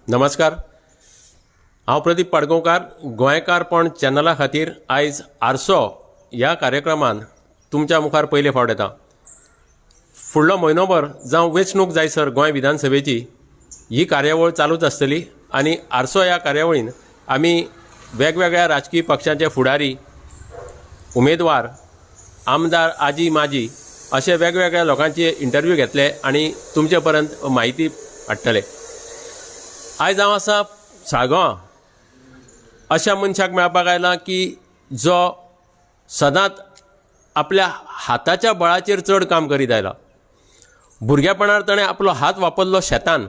नमस्कार, हांव प्रदीप पाडगांवकार गोंयकारपण चॅनला खातीर आयज आरसो ह्या कार्यक्रमान तुमच्या मुखार पयले फावट येता. फुडलो म्हयनोभर जावं वेंचणूक जायसर गोंय विधानसभेची ही कार्यावळ चालूच आसतली आनी आरसो ह्या कार्यावळीन आमी वेगवेगळ्या राजकीय पक्षांचे फुडारी, उमेदवार, आमदार, आजी माजी अशे वेगवेगळ्या लोकांचे इंटरव्यू घेतले आनी तुमचे पर्यंत म्हायती हाडटले. आयज हांव आसा साळगांवां अशा मनशाक मेळपाक आयला की जो सदांच आपल्या हाताच्या बळाचेर चड काम करीत आयला. भुरगेपणार ताणें आपलो हात वापरलो शेतान,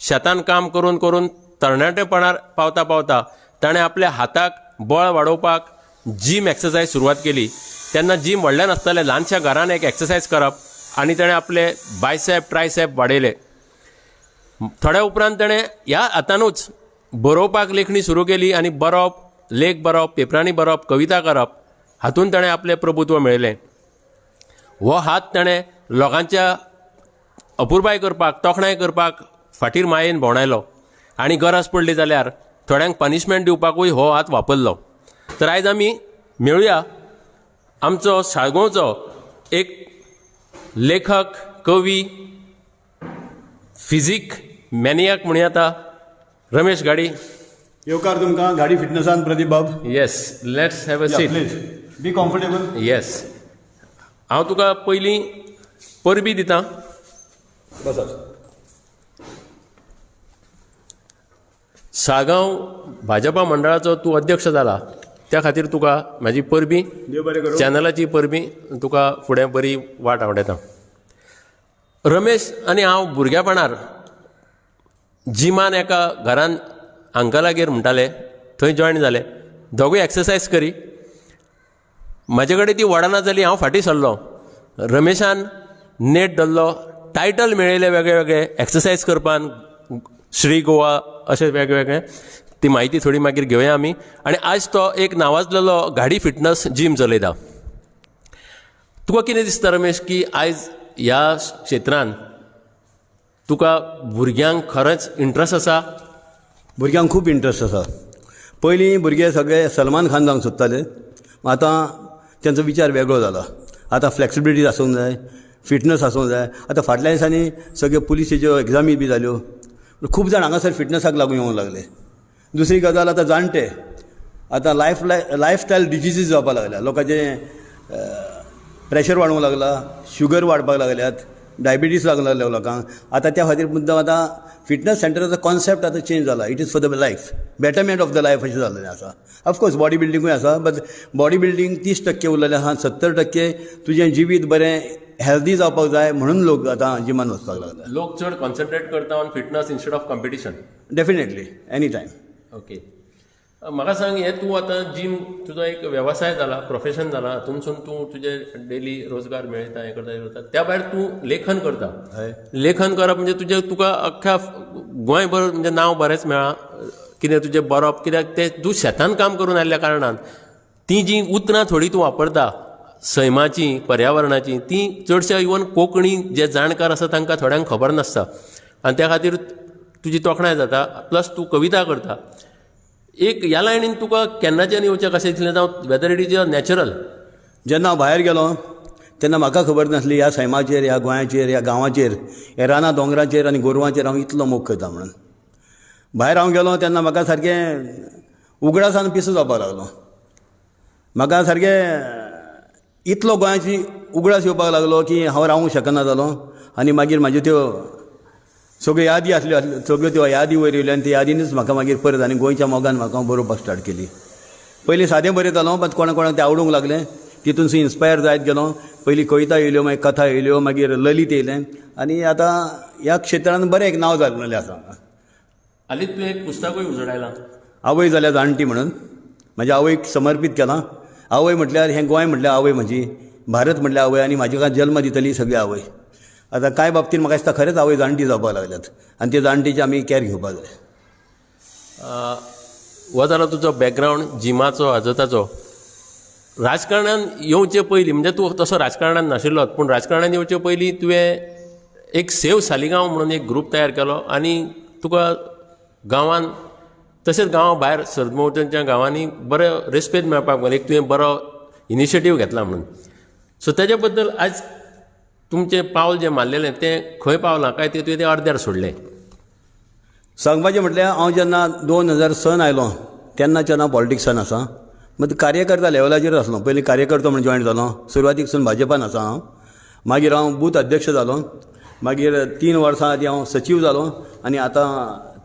शेतान काम करून करून तरणाटेपणार पावता पावता ताणें आपल्या हाताक बळ वाडोवपाक जीम एक्सरसायज सुरवात केली. तेन्ना जीम व्हडलें नासतालें, ल्हानशा घरान एक एक्सरसायज करप आनी ताणें आपले बायसेप ट्रायसेप वाडयले. थोड्या उपरांत ताणें ह्या हातानूच बरोवपाक लेखणी सुरू केली आनी बरोवप, लेख बरोवप, पेपरांनी बरोवप, कविता करप हातूंत ताणें आपलें प्रभुत्व मेळयलें. हो हात ताणें लोकांच्या अपुरबाय करपाक, तोखणाय करपाक फाटीर मायेन भोंवडायलो आनी गरज पडली जाल्यार थोड्यांक पनिशमेंट दिवपाकूय हो हात वापरलो. तर आयज आमी मेळुया आमचो साळगांवचो एक लेखक, कवी, फिजीक मॅनियाक म्हणूं येता, रमेश घाडी. येवकार तुमकां घाडी फिटनसान प्रदीप बाब. Yes, let's have a seat. Please be comfortable. Yes, हांव तुका पयलीं परबी दिता. बसात. साळगांव भाजपा मंडळाचो तूं अध्यक्ष जाला, त्या खातीर तुका म्हाजी परबी, देव बरें करूं. चॅनलाची परबी, तुका फुडें बरी वाट आवडयता. रमेश आनी हांव भुरगेपणार जिमान एका घरान अंकलागेर म्हणटाले थंय जॉयन जाले. दोगूय एक्सरसायज करी. म्हाजे कडेन ती वडना जाली, हांव फाटीं सरलो. रमेशान नेट धरलो, टायटल मेळयले वेगळे वेगळे एक्सरसायज करपान, श्री गोवा अशें वेगवेगळे. ती म्हायती थोडी मागीर घेवया आमी. आनी आयज तो एक नांवाजलेलो घाडी फिटनस जीम चलयता. तुका कितें दिसता रमेश की आयज ह्या क्षेत्रान तुका भुरग्यांक खरेंच इंट्रस्ट आसा? भुरग्यांक खूब इंट्रस्ट आसा. पयलीं भुरगे सगळे सलमान खान जावंक सोदताले, आतां तेंचो विचार वेगळो जाला. आतां फ्लॅक्सिबिलिटी आसूंक जाय, फिटनस आसूंक जाय. आतां फाटल्या दिसांनी सगळ्यो पुलिसेच्यो एग्जामी बी जाल्यो, खूब जाण हांगासर फिटनसाक लागून येवंक लागले. दुसरी गजाल, आतां जाणटे आतां लायफस्टायल डिजीजीस जावपाक लागल्या. लोकांचे प्रेशर वाडूंक लागला, शुगर वाडपाक लागल्यात, डायबिटीज लागूंक लागल्या लोकांक. आतां त्या खातीर मुद्दाम आतां फिटनस सेंटराचो कॉन्सेप्ट आतां चेंज जाला. It is for the life, betterment of the life अशें जाल्लें आसा. ऑफकोर्स बॉडी बिल्डिंगूय आसा, बट बॉडी बिल्डींग 30% उरलेलें आसा, 70% तुजें जिवीत बरें हेल्दी जावपाक जाय म्हणून लोक आतां जिमान वचपाक लागले. लोक चड कॉन्सन्ट्रेट करता on fitness instead of competition. Definitely, any time. Okay, म्हाका सांग, हे तूं आतां जीम तुजो एक वेवसाय जाला, प्रोफेशन जाला, हातूंतसून तूं तुजे डेली रोजगार मेळयता, हें करता, हें करता. त्या भायर तूं लेखन करता. हय. लेखन करप म्हणजे तुजें तुका अख्ख्या गोंयभर म्हणजे नांव बरेंच मेळ्ळां. कितें तुजें बरोवप, कित्याक तें तूं शेतान काम करून आयिल्ल्या कारणान तीं जीं उतरां थोडीं तूं वापरता सैमाचीं, पर्यावरणाचीं, तीं चडश्या इवन कोंकणी जे जाणकार आसा तांकां थोड्यांक खबर नासता आनी त्या खातीर तुजी तोखणाय जाता. प्लस तूं कविता करता. एक ह्या लायनीन तुका केन्नाच्यान येवचें कशें दिसलें, जावं whether it is your natural? जेन्ना हांव भायर गेलो तेन्ना म्हाका खबर नासली ह्या सैमाचेर, ह्या गोंयाचेर, ह्या गांवाचेर, ह्या रानां दोंगराचेर आनी गोरवांचेर हांव इतलो मोग करता म्हणून. भायर हांव गेलो तेन्ना म्हाका सारकें उगडासान पिसो जावपाक लागलो. म्हाका सारकें इतलो गोंयाची उगडास येवपाक लागलो की हांव रावूंक शकना जालो. आनी मागीर म्हाज्यो त्यो सगळ्यो यादी आसल्यो, सगळ्यो त्यो यादी वयर येयल्यो आनी त्या यादीनूच म्हाका मागीर परत आनी गोंयच्या मोगान म्हाका हांव बरोवपाक स्टार्ट केली. पयलीं सादें बरयतालो, बट कोणा कोणाक तें आवडूंक लागलें, तितूनसून इन्स्पायर जायत गेलो. पयलीं कविता येयल्यो, मागीर कथा येयल्यो, मागीर ललित येयलें आनी आतां ह्या क्षेत्रान बरें एक नांव जाल्लें आसा. हालींच तुवें एक पुस्तकूय उजवाडायलां, आवय जाल्या जाणटी म्हणून. म्हाज्या आवयक समर्पीत केलां. आवय म्हटल्यार हें गोंय म्हटल्यार आवय म्हजी, भारत म्हटल्यार आवय आनी म्हाज्या जल्म दितली सगळी आवय. आतां कांय बाबतीन म्हाका दिसता खरेंच आवय जाणटी जावपाक लागल्यात आनी ते जाणटीची आमी कॅर घेवपाक जाय. हो जालो तुजो बॅकग्रावंड जिमाचो, हाजो ताजो. राजकारणान येवचे पयलीं, म्हणजे तूं तसो राजकारणान नाशिल्लोच, पूण राजकारणान येवचे पयलीं तुवें एक सेव सालिगांव म्हणून एक ग्रूप तयार केलो आनी तुका गांवांत तशेंच गांवा भायर सरभोंवतणच्या गांवांनी बरो रेस्पेद मेळपाक लागलो, एक तुवें बरो इनिशिएटीव घेतला म्हणून. सो तेजे बद्दल आयज तुमचें पावल जें मारलेलें तें खंय पावलां काय तें तुवें तें अर्द्यार सोडलें? सांगपाचें म्हटल्यार हांव जेन्ना 2000 आयलो तेन्नाच्यान हांव पॉलिटिक्सान आसा. मागीर कार्यकर्ता लेवलाचेर आसलो, पयलीं कार्यकर्तो म्हूण जॉयन जालो, सुरवातीक सून भाजपान आसा हांव. मागीर हांव बूथ अध्यक्ष जालो, मागीर 3 वर्सां आदीं हांव सचीव जालो आनी आतां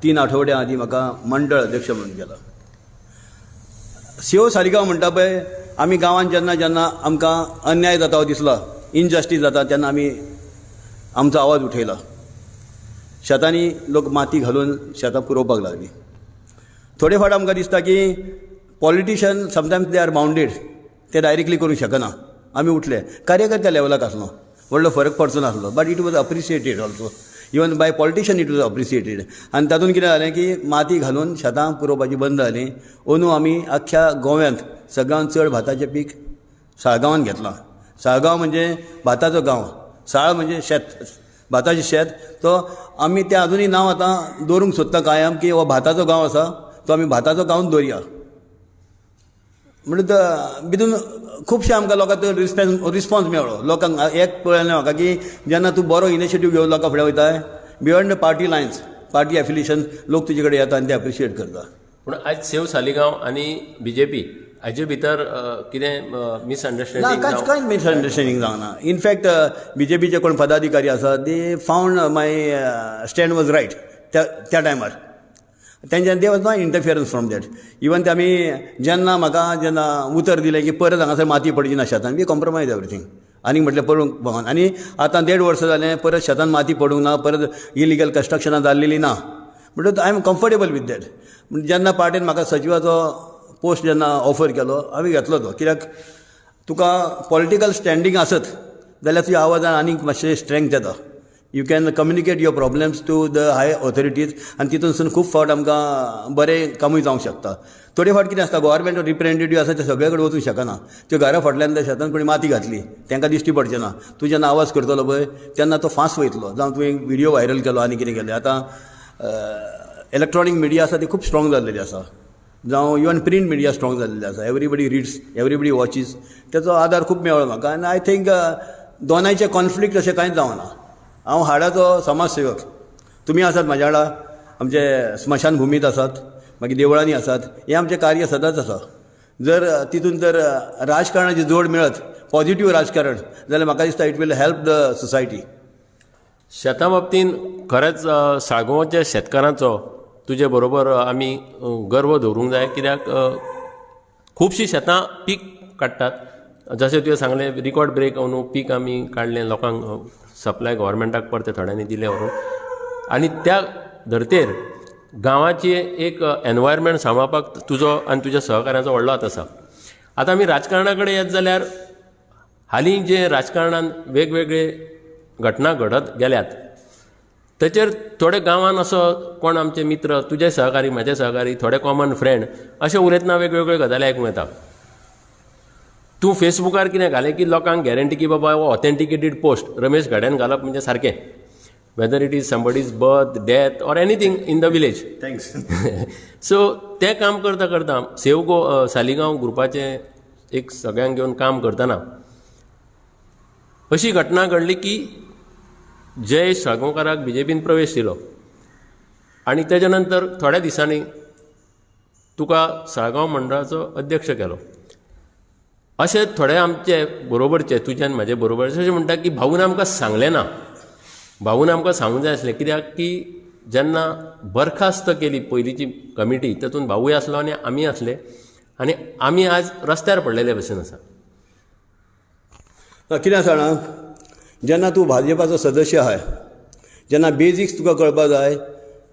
3 आठवड्या आदीं म्हाका मंडळ अध्यक्ष म्हणून केला. सेव सालिगांव म्हणटा पळय, आमी गांवांत जेन्ना जेन्ना आमकां अन्याय जाता हो दिसलो, इनजस्टीस जाता, तेन्ना आमी आमचो आवाज उठयलो. शेतांनी लोक माती घालून शेतां पुरोवपाक लागली. थोडे फावट आमकां दिसता की politician sometimes they are bounded, ते डायरेक्टली करूंक शकना. आमी उठले, कार्यकर्त्या लेवलाक आसलो, व्हडलो फरक पडचो नासलो, but it was appreciated also, even by politician it was appreciated. आनी तातूंत कितें जालें की माती घालून शेतां पुरोवपाची बंद जाली. अंदू आमी आख्ख्या गोव्यांत सगळ्यांत चड भाताचें पीक साळगांवान घेतलां. साळगांव म्हणजे भाताचो गांव, साळ म्हणजे शेत, भाताचें शेत. तो आमी तें आजुनूय नांव आतां दवरूंक सोदता कायम की हो भाताचो गांव आसा, तो आमी भाताचो गांव दवरया. म्हणटा भितून खुबशे आमकां लोकांक रिस्पोन्स मेळ्ळो. लोकांक एक कळ्ळें म्हाका की जेन्ना तूं बरो इनिशिएटीव घेवन लोकां फुडें वयताय, beyond the party lines, party affiliation, लोक तुजे कडेन येता आनी ते एप्रिशिएट करता. पूण आयज सेव सालिगांव आनी बीजेपी हाजे भितर कितें मिसअंडरस्टँडींग? ना, कांयच मिसअंडरस्टँडींग जावना. इनफॅक्ट बीजेपीचे कोण पदाधिकारी आसा, they found my stand was right त्या टायमार. तेंच्यान there was no interference from that. Even ते आमी जेन्ना म्हाका जेन्ना उतर दिलें की परत हांगासर माती पडची ना शेतान, we compromise everything. आनी म्हटलें पडूंक भोंवन. आनी आतां 1.5 वर्सां जालें परत शेतान माती पडूंक ना, परत इलिगल कन्स्ट्रक्शनां जाल्लेलीं ना. म्हणटकच I am comfortable with that. जेन्ना पार्टीन म्हाका सचिवाचो पोस्ट जेन्ना ऑफर केलो, हांवें घेतलो तो. कित्याक तुका पॉलिटिकल स्टँडींग आसत जाल्यार तुज्या आवाजान आनीक मातशें स्ट्रेंथ येता. You can communicate your problems to the high authorities आनी तितूनसून खूब फावट आमकां बरें कामूय जावंक शकता. थोडे फावट कितें आसता, गव्हर्मेंट रिप्रेजेंटेटीव आसा ते सगळे कडेन वचूंक शकना. त्यो घरा फाटल्यान त्या शेतान कोणी माती घातली तांकां दिश्टी पडचें ना. तूं जेन्ना आवाज करतलो पळय तेन्ना तो फास्ट वयतलो. जावं तुवें व्हिडियो व्हायरल केलो आनी कितें केलें. आतां इलेक्ट्रॉनीक मिडिया आसा ती खूब स्ट्रॉंग जाल्लेली आसा, जावं इवन प्रिंट मिडिया स्ट्रॉंग जाल्लेली आसा. Everybody reads, everybody watches. तेचो आदार खूब मेळ्ळो म्हाका आनी I think दोनांयचे कॉन्फ्लिक्ट अशें कांयच जावना. हांव हाडाचो समाजसेवक. तुमी आसात म्हाज्या वांगडा, आमचे स्मशानभुमीत आसात, मागीर देवळांनी आसात. हें आमचें कार्य सदांच आसा. जर तितून जर राजकारणाची जोड मेळत, पॉझिटीव राजकारण, जाल्यार म्हाका दिसता it will help the society. शेता बाबतींत खरेंच साळगांवच्या शेतकारांचो तुजे बरोबर आमी गर्व दवरूंक जाय. कित्याक खुबशीं शेतां पीक काडटात, जशें तुवें सांगलें रिकॉर्ड ब्रेक अंदू पीक आमी काडलें, लोकांक सप्लाय गव्हर्मेंटाक परतें थोड्यांनी दिलें व्हरून. आनी त्या धर्तेर गांवाची एक एनवायरमेंट सांबाळपाक तुजो आनी तुज्या सहकाऱ्यांचो व्हडलो हात आसा. आतां आमी राजकारणा कडेन येत जाल्यार हालीं जे राजकारणान वेगवेगळे घटना घडत गेल्यात तेचेर थोडे गांवान असो कोण आमचे मित्र, तुजे सहकारी, म्हाजे सहकारी, थोडे कॉमन फ्रेंड अशें उलयतना वेगवेगळ्यो गजाली आयकूंक येता. तूं फेसबुकार कितें घालें की लोकांक गॅरंटी की बाबा हो ऑथेंटिकेटेड पोस्ट रमेश घड्यान घालप म्हणजे सारकें, whether it is somebody's birth, death or anything in the village. Thanks. So तें काम करता करता सेव गो सालिगांव ग्रुपाचें एक सगळ्यांक घेवन काम करतना अशी घटना घडली की जयेश साळगांवकाराक बीजेपीन प्रवेश दिलो आनी तेच्या नंतर थोड्या दिसांनी तुका साळगांव मंडळाचो अध्यक्ष केलो. अशें थोडे आमचे बरोबरचे, तुजे आनी म्हाजे बरोबरचे अशें म्हणटा की भाऊन आमकां सांगलें ना, भाऊन आमकां सांगूंक जाय आसलें. कित्याक की जेन्ना बरखास्त केली पयलींची कमिटी तातूंत भाऊय आसलो आनी आमी आसले आनी आमी आज रस्त्यार पडलेले भशेन आसा. कितें आसा जाणा, जेन्ना तूं भाजपाचो सदस्य आहाय जेन्ना बेजिक्स तुका कळपा जाय.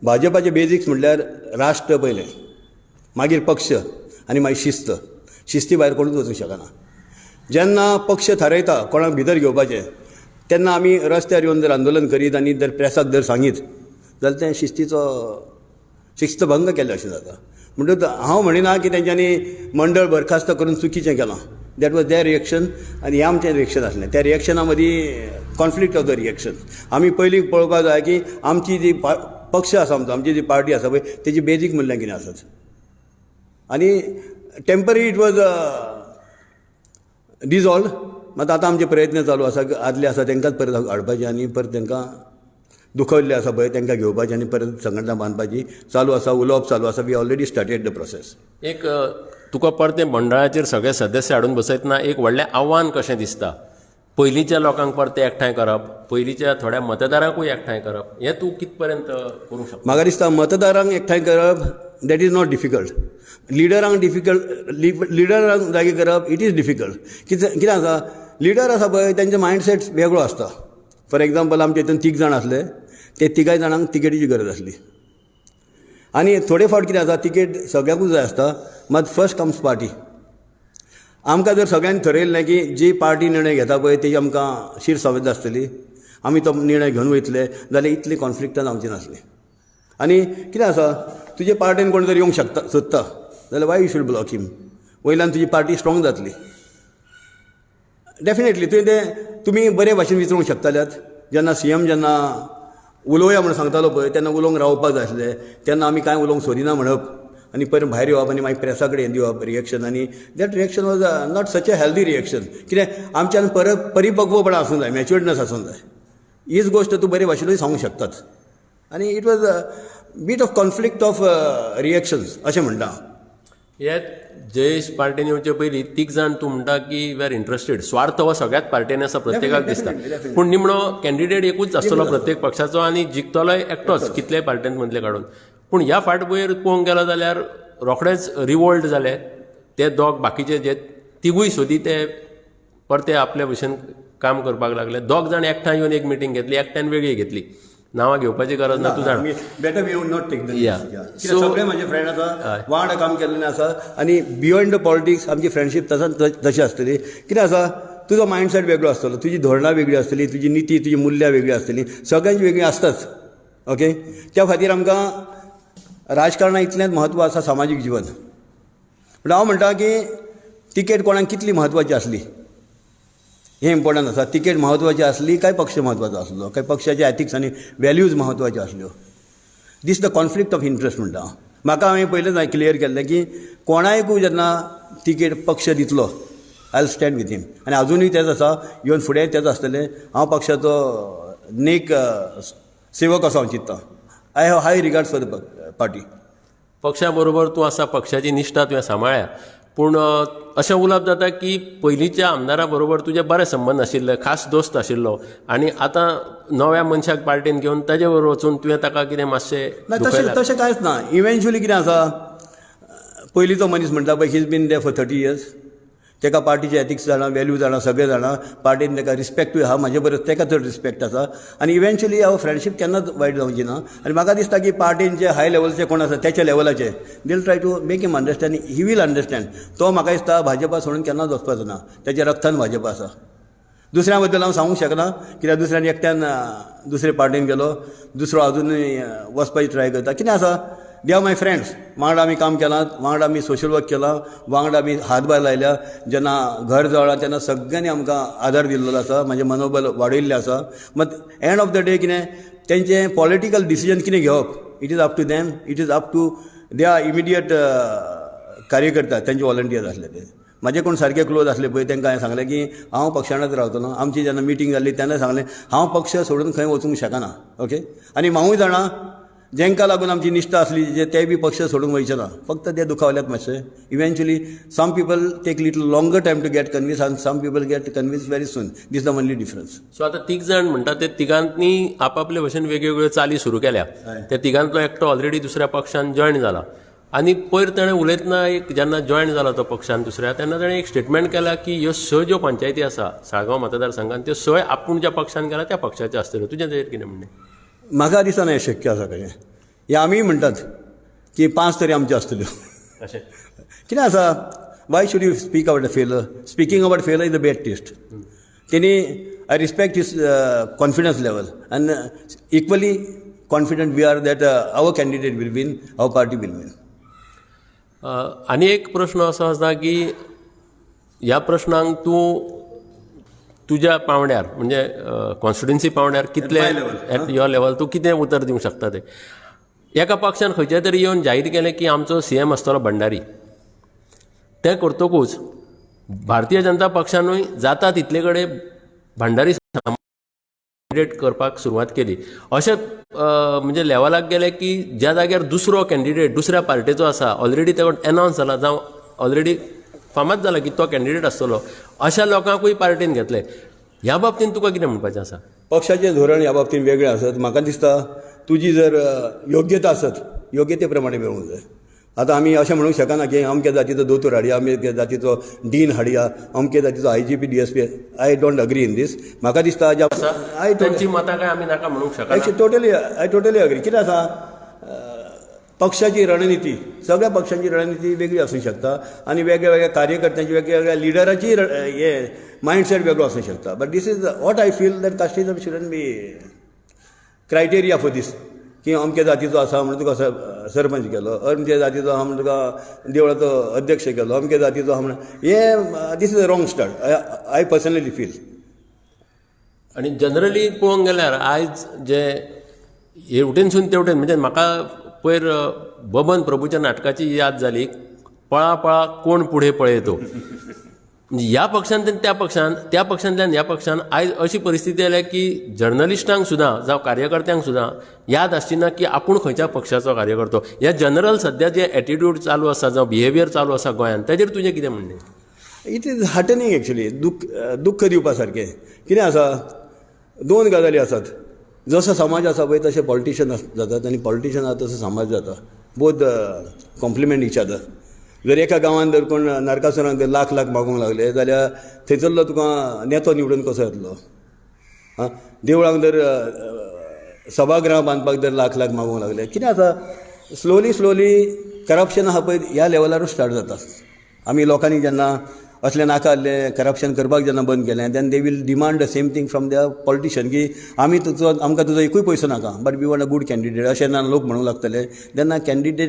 भाजपाचे बेजिक्स म्हणल्यार राष्ट्र पयलें, मागीर पक्ष आनी मागीर शिस्त. शिस्ती भायर कोणूच वचूंक शकना. जेन्ना पक्ष थारयता कोणाक भितर घेवपाचें तेन्ना आमी रस्त्यार येवन जर आंदोलन करीत आनी जर प्रेसाक जर सांगीत जाल्यार तें शिस्तीचो शिस्तभंग केल्लें अशें जाता. म्हणटकच हांव म्हणिना की तेंच्यांनी मंडळ बरखास्त करून चुकीचें केलां. That was there reaction आनी हें आमचें रिएक्शन आसलें. त्या रिएक्शना मदीं कॉन्फ्लिक्ट ऑफ the reaction. आमी पयलीं पळोवपाक जाय की आमची जी पक्ष आसा आमचो, आमची जी पार्टी आसा पळय तेजी बेजीक मुल्यां कितें आसात. आनी टेम्पररी it was dissolved. मात आतां आमचे प्रयत्न चालू आसा की आदले आसा तांकांच परत हाडपाचे आनी परत तांकां दुखवल्ले आसा पळय तांकां घेवपाचे आनी परत संघटना बांदपाची चालू आसा, उलोवप चालू आसा. We already started the process. एक तुका परतें मंडळाचेर सगळे सदस्य हाडून बसयतना एक व्हडलें आव्हान कशें दिसता? पयलींच्या लोकांक परते एकठांय करप, पयलींच्या थोड्या मतदारांकूय एकठांय करप, हें तूं कित पर्यंत करूंक शकता? म्हाका दिसता मतदारांक एकठांय करप that is not difficult. लिडरांक डिफिकल्ट, लिडरांक जागे करप it is difficult. कितें आसा, लिडर आसा पळय तेंचो मायंडसेट वेगळो आसता. फॉर एग्जाम्पल आमचे हितून 3 जाण आसले, ते 3 जाणांक तिकेटीची गरज आसली. आनी थोडे फावट कितें आसा, तिकेट सगळ्यांकूच जाय आसता, मात फर्स्ट कम्स पार्टी. आमकां जर सगळ्यांनी थरयल्लें की जी पार्टी निर्णय घेता पळय तेजी आमकां शीर संवेद आसतली, आमी तो निर्णय घेवन वयतले, जाल्यार इतली कॉन्फ्लिक्टां जावची नासली. आनी कितें आसा, तुजे पार्टीन कोण जर येवंक शकता सोदता जाल्यार why you should block him? वयल्यान तुजी पार्टी स्ट्रॉंग जातली डेफिनेटली. तुवें तें तुमी बरे भाशेन विचारूंक शकताल्यात. जेन्ना सी एम जेन्ना उलोवया म्हूण सांगतालो पळय तेन्ना उलोवंक रावपाक जाय आसलें, तेन्ना आमी कांय उलोवंक सोदिना म्हणप आनी परत भायर येवप आनी मागीर प्रेसा कडेन दिवप रिएक्शन. आनी that reaction was not such a healthy reaction. कित्याक आमच्यान परत परिपक्वपणा आसूंक जाय, मॅच्युर्डनस आसूंक जाय. हीच गोश्ट तूं बरे भाशेनूय सांगूंक शकतात. आनी it was a bit of conflict of reactions अशें म्हणटा हांव. हे जयेश पार्टीन येवचे पयलीं 3 जाण तूं म्हणटा की we are interested. स्वार्थ हो सगळ्याच पार्टींनी आसा, प्रत्येकाक दिसता, पूण निमणो कॅन्डिडेट एकूच आसतलो प्रत्येक पक्षाचो आनी जिखतलोय एकटोच कितलेय पार्टीन मदले काडून. पूण ह्या फाटभुंयेर पळोवंक गेलो जाल्यार रोखडेच रिवोल्ट जाले ते दोग, बाकीचे जे तिगूय सोदी ते परते आपले भशेन काम करपाक लागले. 2 जाण एकठांय येवन एक मिटींग घेतली, एकट्यान वेगळी घेतली. नांवां घेवपाची गरज ना, तूं जाणा. Better we would not take the risk. सगळे म्हजे फ्रेंड आसा, वांगडा काम केल्लें आसा आनी बियॉन्ड the politics आमची फ्रेंडशीप तशी आसतली. कितें आसा, तुजो मायंडसेट वेगळो आसतलो, तुजी धोरणां वेगळी आसतली, तुजी निती, तुजी मुल्यां वेगळी आसतली, सगळ्यांची वेगळी आसताच. ओके, त्या खातीर आमकां राजकारणा इतलेंच म्हत्व आसा सामाजीक जिवन. पूण हांव म्हणटा की तिकेट कोणाक कितली म्हत्वाची आसली हें इम्पॉर्टंट आसा. तिकेट म्हत्वाची आसली काय पक्ष म्हत्वाचो आसलो, काय पक्षाचे एथिक्स आनी वॅल्यूज म्हत्वाच्यो आसल्यो. This the conflict of interest म्हणटा हांव. म्हाका हांवें पयलेंच हांवें क्लियर केल्लें की कोणायकूय जेन्ना तिकेट पक्ष दितलो I will stand with him. आनी आजुनूय तेंच आसा, इवन फुडें तेंच आसतलें. हांव पक्षाचो नेक सेवक असो हांव चिंत्ता. I have high regards for the party. पक्षा बरोबर तूं आसा, पक्षाची निश्ठा तुवें सांबाळ्ळ्या. पूण अशें उलोवप जाता की पयलींच्या आमदारा बरोबर तुजे बरे संबंद आशिल्ले, खास दोस्त आशिल्लो, आनी आतां नव्या मनशाक पार्टीन घेवन ताजे बरोबर वचून तुवें ताका कितें मातशें ना, तशें कांयच ना. इवेंच्युअली कितें आसा, पयलींचो मनीस म्हणटा पळय, he is been there for 30 years. ताका पार्टीचे एथिक्स जाणा, वेल्यू जाणा, सगळें जाणा. पार्टीन ताका रिस्पेक्टूय आहा, म्हाजे बरोबर ताका चड रिस्पेक्ट आसा. आनी इवेंच्युअली हांव फ्रेंडशीप केन्नाच वायट जावची ना. आनी म्हाका दिसता की पार्टीन जे हाय लेवलचे कोण आसा त्याच्या लेवलाचे they will try to make him understand, he will understand. तो म्हाका दिसता भाजपा सोडून केन्नाच वचपाचो ना, ताच्या रक्तान भाजपा आसा. दुसऱ्या बद्दल हांव सांगूंक शकना, कित्याक दुसऱ्यान एकट्यान दुसरे पार्टीन गेलो, दुसरो अजुनूय वचपाची ट्राय करता. कितें आसा, they are my friends. वांगडा आमी काम केलां, वांगडा आमी सोशल वर्क केलां, वांगडा आमी हातभार लायल्या. जेन्ना घर जळ्ळां तेन्ना सगळ्यांनी आमकां आदार दिल्लो आसा, म्हाजें मनोबल वाडयल्लें आसा. मात एंड ऑफ the day कितें तेंचें पॉलिटिकल डिसिजन कितें घेवप, it is up to them, it is up to their immediate कार्यकर्ता, तेंचे वॉलंटियर्स आसले ते. म्हाजे कोण सारके क्लोज आसले पळय तांकां हांवें सांगलें की हांव पक्षानच रावतलो. आमची जेन्ना मिटींग जाल्ली तेन्ना सांगलें हांव पक्ष सोडून खंय वचूंक शकना. ओके, आनी हांवूय जाणा जेंकां लागून आमची निश्ठा आसली जे ते बी पक्ष सोडूंक वयचे ना, फक्त ते दुखावल्यात मातशे. Eventually some people take little longer time to get convince आनी some people get convince very soon. This the only difference. So आतां 3 जाण म्हणटा ते तिगांनी आपापले भशेन वेगवेगळ्यो चाली सुरू केल्या. त्या तिगांतलो एकटो ऑलरेडी दुसऱ्या पक्षान जॉयन जाला आनी पयर ताणें उलयतना एक जेन्ना जॉयन जाला तो पक्षान दुसऱ्या, तेन्ना ताणें एक स्टेटमेंट केला की ह्यो 6 ज्यो पंचायती आसा साळगांव मतदारसंघान त्यो 6 आपूण ज्या पक्षान गेला त्या पक्षाच्यो आसतल्यो. तुजें ताजेर कितें म्हणणें? म्हाका दिसना हें शक्य आसा कशें. हें आमीय म्हणटात की 5 तरी आमच्यो आसतल्यो. अशें कितें आसा, why should you speak about a failure? Speaking about failure is a bad taste. तेणी I respect his confidence level and equally confident we are that our candidate will win, our party will win. आनी एक प्रश्न असो आसा की ह्या प्रश्नांक तूं तुज्या पावंड्यार, म्हणजे कॉन्स्टिट्युन्सी पावंड्यार कितले, my level, at your level तूं कितें उतर दिवंक शकता ते? एका पक्षान खंयच्या तरी येवन जाहीर केलें की आमचो सीएम आसतलो भंडारी. तें करतकूच भारतीय जनता पक्षानूय जाता तितले कडेन भंडारी कॅन्डिडेट करपाक सुरवात केली. अशें म्हणजे लेवलाक गेले की ज्या जाग्यार दुसरो कॅन्डिडेट दुसऱ्या पार्टेचो आसा, ऑलरेडी तो एनावन्स जाला जावं ऑलरेडी फामाद जाला की तो कॅन्डिडेट आसतलो, अशा लोकांकूय पार्टेन घेतले. ह्या बाबतींत तुका कितें म्हणपाचें आसा? पक्षाचें धोरण ह्या बाबतींत वेगळें आसत. म्हाका दिसता, तुजी जर योग्यता आसत, योग्यते प्रमाणे मेळूंक जाय. आतां आमी अशें म्हणूंक शकना की अमके जातीचो दोतोर हाडया, अमके जातीचो डीन हाडया, अमके जातीचो IGP, DSP. I don't agree in this. म्हाका दिसता ज्या I तांची मतां काय आमी नाका म्हणूंक शकना. Actually totally, I totally agree. कितें आसा, पक्षाची रणनिती, सगळ्या पक्षांची रणनिती वेगळी आसूंक शकता आनी वेगळ्या वेगळ्या कार्यकर्त्यांची, वेगळ्या वेगळ्या लिडराची हे मायंडसेट वेगळो आसूंक शकता, but this is what I feel, that casteism shouldn't be criteria for this, की अमके जातीचो आसा म्हणून तुका सरपंच केलो, अमके जातीचो आहा म्हणून तुका देवळाचो अध्यक्ष केलो, अमके जातीचो आहा म्हणून हे, this is a wrong start, I personally feel. आनी जनरली पळोवंक गेल्यार आयज जे हेवटेनसून तेवटेन, म्हणजे म्हाका पयर बबन प्रभूच्या नाटकाची याद जाली, "पळा पळा कोण पुढे पळयतो". म्हणजे ह्या पक्षांतल्यान त्या पक्षान, त्या पक्षांतल्यान ह्या पक्षान, आयज अशी परिस्थिती आल्या की जर्नलिस्टांक सुद्दां जावं कार्यकर्त्यांक सुद्दां याद आसची ना की आपूण खंयच्या पक्षाचो कार्यकर्तो. ह्या जनरल सद्या जे एटिट्यूड चालू आसा जावं बिहेवियर चालू आसा गोंयांत, ताजेर तुजें कितें म्हणणें? It is heartening actually. दुख्ख दुख्ख दिवपा सारकें. कितें आसा, दोन गजाली आसात. जसो समाज आसा पळय, तशे पॉलिटिशन जातात आनी पॉलिटिशन आसा तसो समाज जाता. Both complement each other. जर एका गांवांत जर कोण नरकासुराक जर लाख लाख मागूंक लागले जाल्यार थंयसरलो तुका नेतो निवडून कसो येतलो? आं, देवळांक जर, सभागृहां बांदपाक जर लाख लाख मागूंक लागले, कितें आसा, स्लोली स्लोली करप्शन आहा पळय, ह्या लेवलारूच स्टार्ट जाता. आमी लोकांनी जेन्ना असलें नाका आसलें करप्शन करपाक जेन्ना बंद केलें, then they will demand the same thing from the politician की आमी तुजो, आमकां तुजो एकूय पयसो नाका, but we want a good candidate, अशें जेन्ना लोक म्हणूंक लागतले तेन्ना कॅन्डिडेट